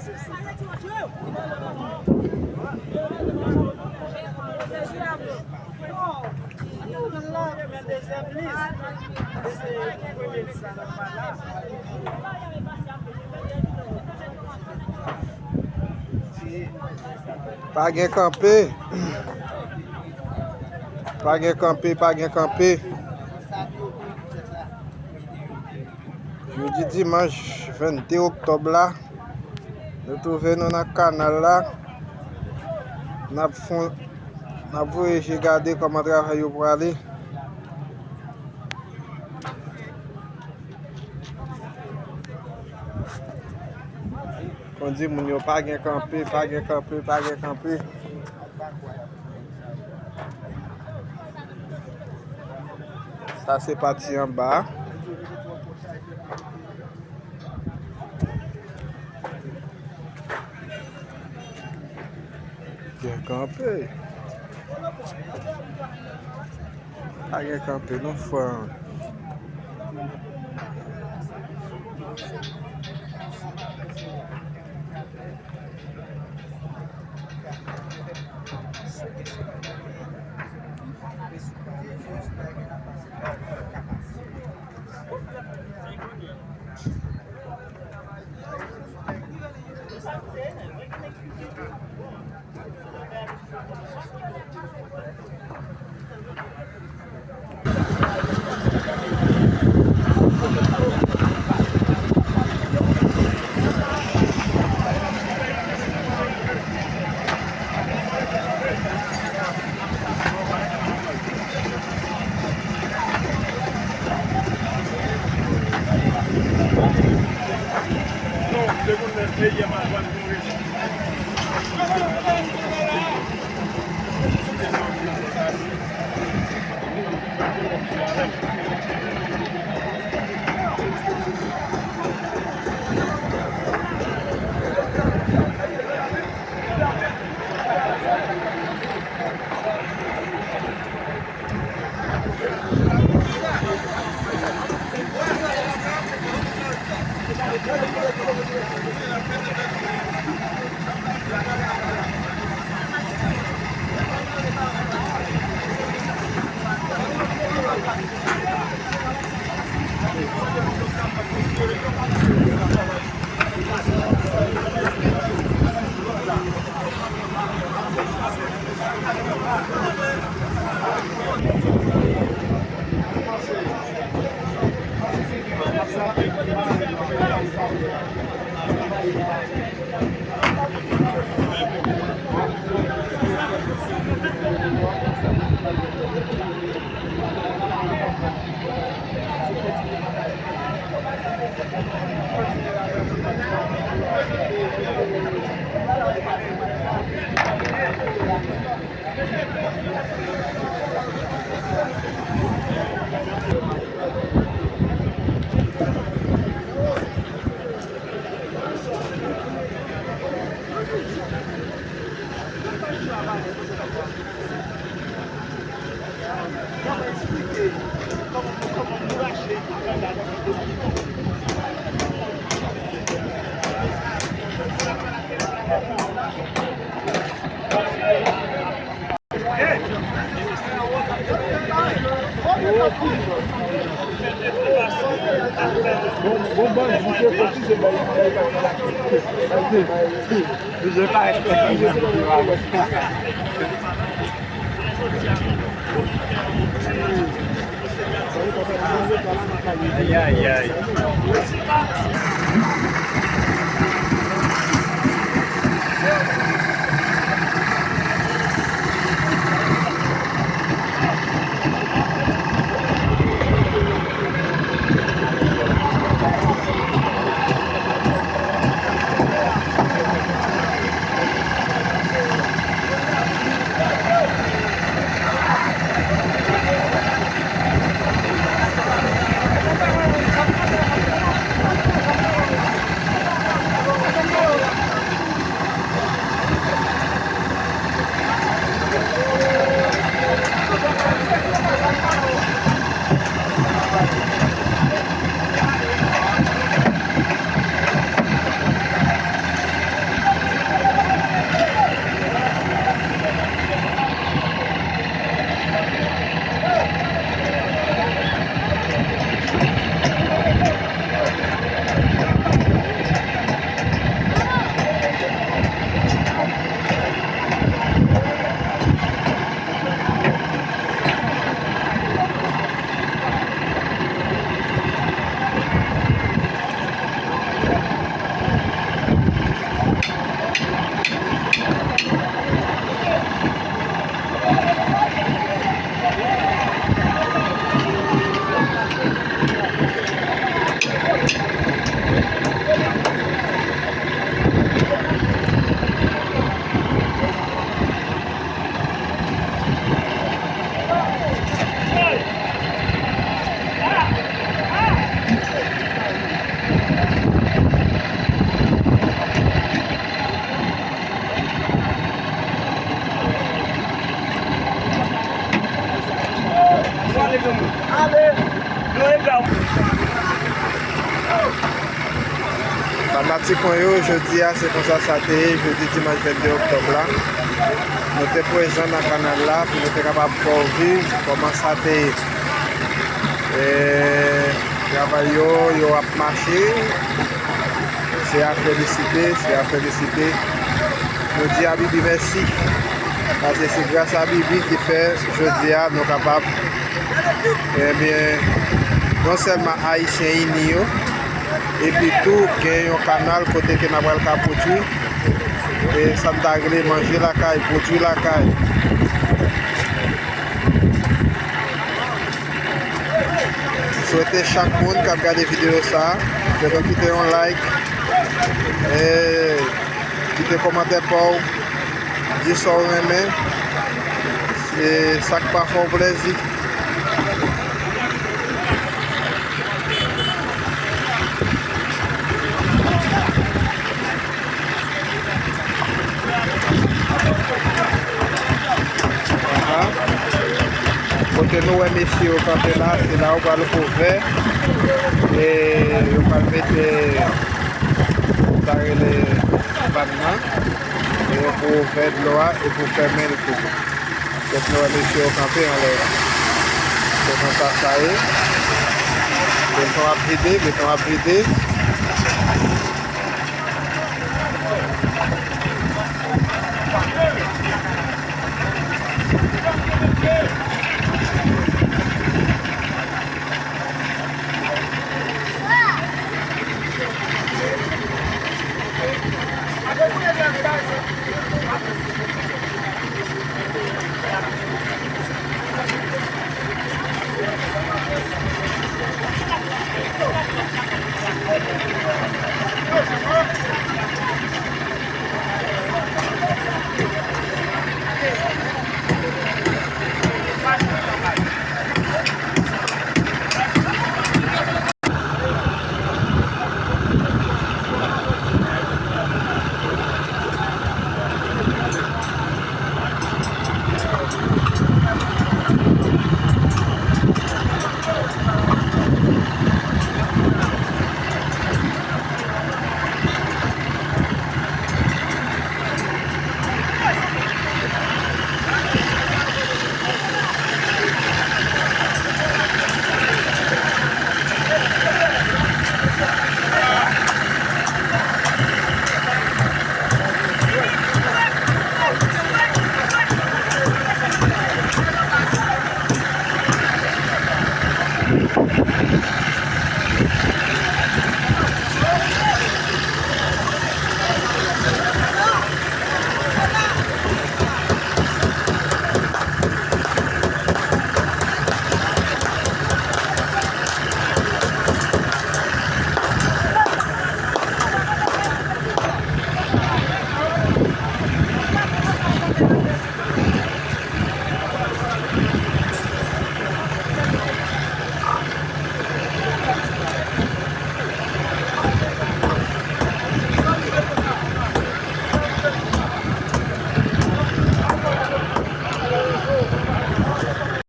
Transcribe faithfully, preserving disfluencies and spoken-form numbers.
Pa gen kanpe. Pa gen kanpe, pa gen kanpe. Jodi dimanch vennde oktòb la, nou twouve nou nan kanal la. N ap fon, n ap voye je gade kòman travay yo prale. Kon di moun yo pa gen kanpe, pa gen kanpe, pa gen kanpe. Sa se pati anba a. Gen kanpe. Pa gen kanpe non frè. Ay, ay, ay. Fanatik mwen yo, jodi a se konsa sa te ye, jodi dimanch vennde oktòb la. Nou te prezan nan kanal la pou nou te kapab fè w viv kòman sa te ye. E, travay yo, yo ap mache. Se a felisite, se a felisite. Nou di Abibi mèsi. Paske se gras a Bibi ki fè jodi a nou kapab, ebyen, non sèlman Ayisyen ini yo, epi tou gen yon kanal kote ke n ap pral ka pwodui, e sa n ta rele manje lakay, pwodui lakay. Swete chak moun k ap gade videyo sa a, ke nou kite yon like, e kite kòmantè pa w, di sa w renmen, se sa k pa fè w plèzi. Aha. Kote nou wè mesye yo kanpe la, se la yo pral kouvè. E yo pral mete, sa rele, bann nan. E yo pou ouvè dlo a e pou fèmen l tou. Donk nou wè mesye yo kanpe anlè a. Se konsa sa ye. Beton ap vide, beton ap vide.